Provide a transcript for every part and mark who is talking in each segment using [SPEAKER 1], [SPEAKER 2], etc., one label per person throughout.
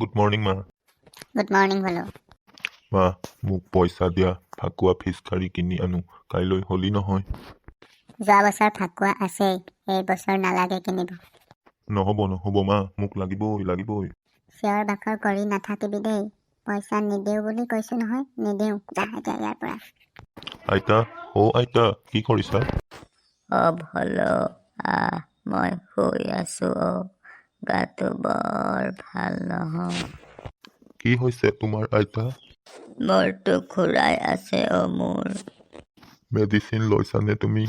[SPEAKER 1] Good morning মা।
[SPEAKER 2] Good morning Bhulu.
[SPEAKER 1] মা, মোক পইচা দিয়া, ফাকুৱা ফিচকাৰী কিনি আনো। কাইলৈ হোলী নহয়।
[SPEAKER 2] যোৱা বছৰ ফাকুৱা আছেই, এই বছৰ নালাগে কিনিব।
[SPEAKER 1] নহ'ব, নহ'ব মা, মোক লাগিবই লাগিবই।
[SPEAKER 2] চিঞৰ বাখৰ কৰি নাথাকিবি দেই। পইচা নিদিওঁ বুলি কৈছোঁ নহয়, নিদিওঁ। যা এতিয়া ইয়াৰ পৰা।
[SPEAKER 1] আইতা, অ' আইতা, কি কৰিছা?
[SPEAKER 3] অ ভল, আহ, মই শুই আছো অ। গাটো বৰ ভাল নহয়।
[SPEAKER 1] কি হৈছে তোমাৰ আইতা?
[SPEAKER 3] মূৰটো ঘূৰাই আছে অ মোৰ।
[SPEAKER 1] মেডিচিন লৈছানে তুমি?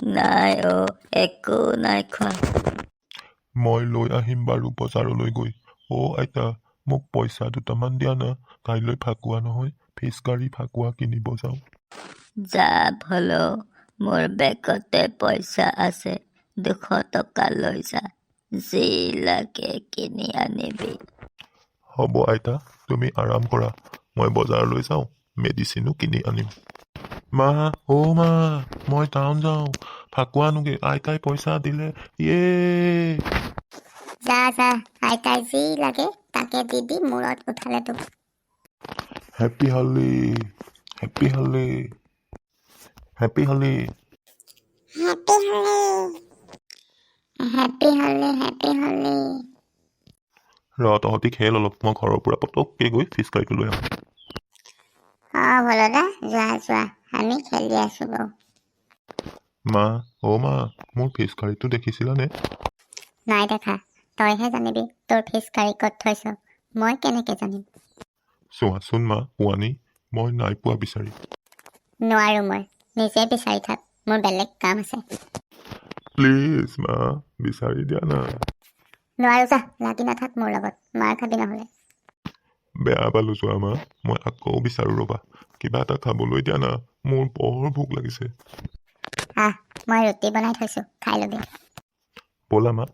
[SPEAKER 3] নাই অ, একো নাই খোৱা।
[SPEAKER 1] মই লৈ আহিম বাৰু বজাৰলৈ গৈ। অ' আইতা, মোক পইচা দুটামান দিয়া না, কাইলৈ ফাকুৱা নহয়, ফিচকাৰী ফাকুৱা কিনিব যাওঁ।
[SPEAKER 3] যা ভল, মোৰ বেগতে পইচা আছে, 200 টকা লৈ যা, যি লাগে কিনি আনিবি।
[SPEAKER 1] হ'ব আইতা, তুমি আৰাম কৰা, মই বজাৰলৈ যাওঁ, মেডিচিনো কিনি আনিম। মা, অ' মা, মই টাউন যাওঁ, ফাকুৱা আনোগে, আইতাই পইচা দিলে, ইয়ে।
[SPEAKER 2] যা যা, আইতাই যি লাগে তাকে দি দি মূৰত উঠালে তোক।
[SPEAKER 1] Happy Holi, happy Holi, happy Holi.
[SPEAKER 2] Happy Holi, happy Holi, happy Holi.
[SPEAKER 1] ৰ, তহঁতি খেল অলপ, মই ঘৰৰ পৰা পটককৈ গৈ ফিচ কাৰীটো লৈ আহোঁ।
[SPEAKER 2] অঁ ভলদা, যোৱা যোৱা, আমি খেলি আছোঁ বাৰু।
[SPEAKER 1] মা, অ' মা, মোৰ ফিচ কাৰীটো দেখিছিলানে?
[SPEAKER 2] নাই দেখা। তইহে জানিবি তোৰ ফিচ কাৰী ক'ত থৈছ, মই কেনেকৈ জানিম?
[SPEAKER 1] চোৱাচোন মা, পোৱানি মই নাই পোৱা বিচাৰি।
[SPEAKER 2] নোৱাৰোঁ মই, নিজে বিচাৰি থাক, মোৰ বেলেগ কাম আছে।
[SPEAKER 1] প্লিজ মা, বিচাৰি দিয়া না।
[SPEAKER 2] নোৱাৰোঁ যা, লাগি নাথাক মোৰ লগত, মাৰ খাবি নহ'লে।
[SPEAKER 1] বেয়া পালোঁ যোৱা মা, মই আকৌ বিচাৰোঁ ৰ'বা। কিবা এটা খাবলৈ দিয়া না, মোৰ বৰ ভোক লাগিছে।
[SPEAKER 2] আহ, মই ৰুটি বনাই থৈছোঁ, খাই ল'বি।
[SPEAKER 1] ব'লা মা,